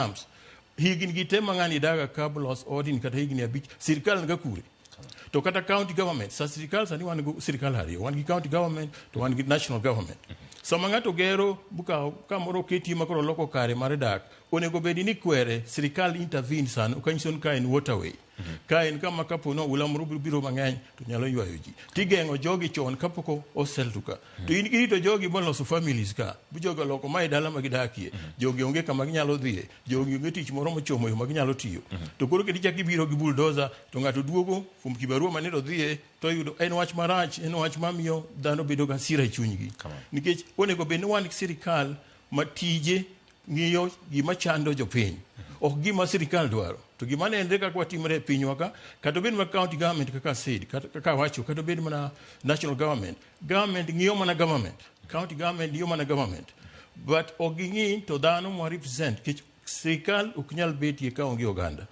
Terms. Higni gi te ma ng'ani daga ka los odni kata higni 5, sirikal nga kure? To kata county government, sa sirikal sani wan gi sirikal ariyo, wan gi county government to wan gi national government. Sama ng'ato gero buka kamoro oketie ma koro oloko kare mar dak, onego bed ni kwere sirikal intervene sano kanyiso ni ka en waterway. Ka en kama kapo ni oula moro biro mang'eny to nyalo ywayo ji. Tigeng'o jogi chon kapok osettle ka. To in girito jogi moloso families ka. Jogi oloko mae dala ma gidakie. Jogi onge kama ginyalo dhiye. Jogi onge tich moro mochomo yo ma ginyalo tiyo. To koro kendo ichako ibiro gi bulldozer to ng'ato duogo kuom kibarua mane odhiye to yudo en wach marach, en wach mamiyo dhano bedo gi hasira e chunygi. Nikech onego bed ni wan gi sirikal ma tije ng'iyo gima chando jopiny, ok gima sirikal dwaro. To gima nenre kaka watimre e pinywa ka, kata obed mana county government kaka said, kata kaka awacho, kata obed mana national government, government ng'iyo mana government, county government ng'iyo mana government. But ok ging'i to dhano mwa represent, nikech sirikal ok nyal betie ka onge oganda.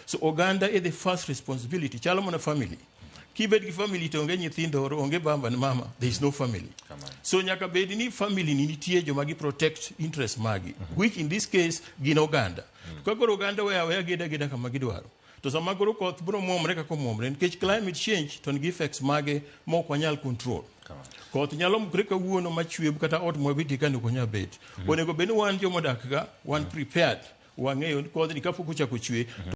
So oganda is the first responsibility, chalo mana family. Kibet gi family to onge nyithindo, onge baba ni mama, there is no family. So nyaka bed ni family ni nitie joma gi protect interest magi, which in this case gin oganda. Ka koro oganda weya aweya geda geda kama gidwaro. To sama koro koth biro muomre kaka omuomre, nikech climate change to nigi effects mage ma ok wanyal control. Koth nyalo mukre kawuono machwe kata ot mwabetie ka ok wanyal bet. Onego bed ni wan joma odak ka, wan prepared. Wang'eyo ni kodhni kapok ochako chwe.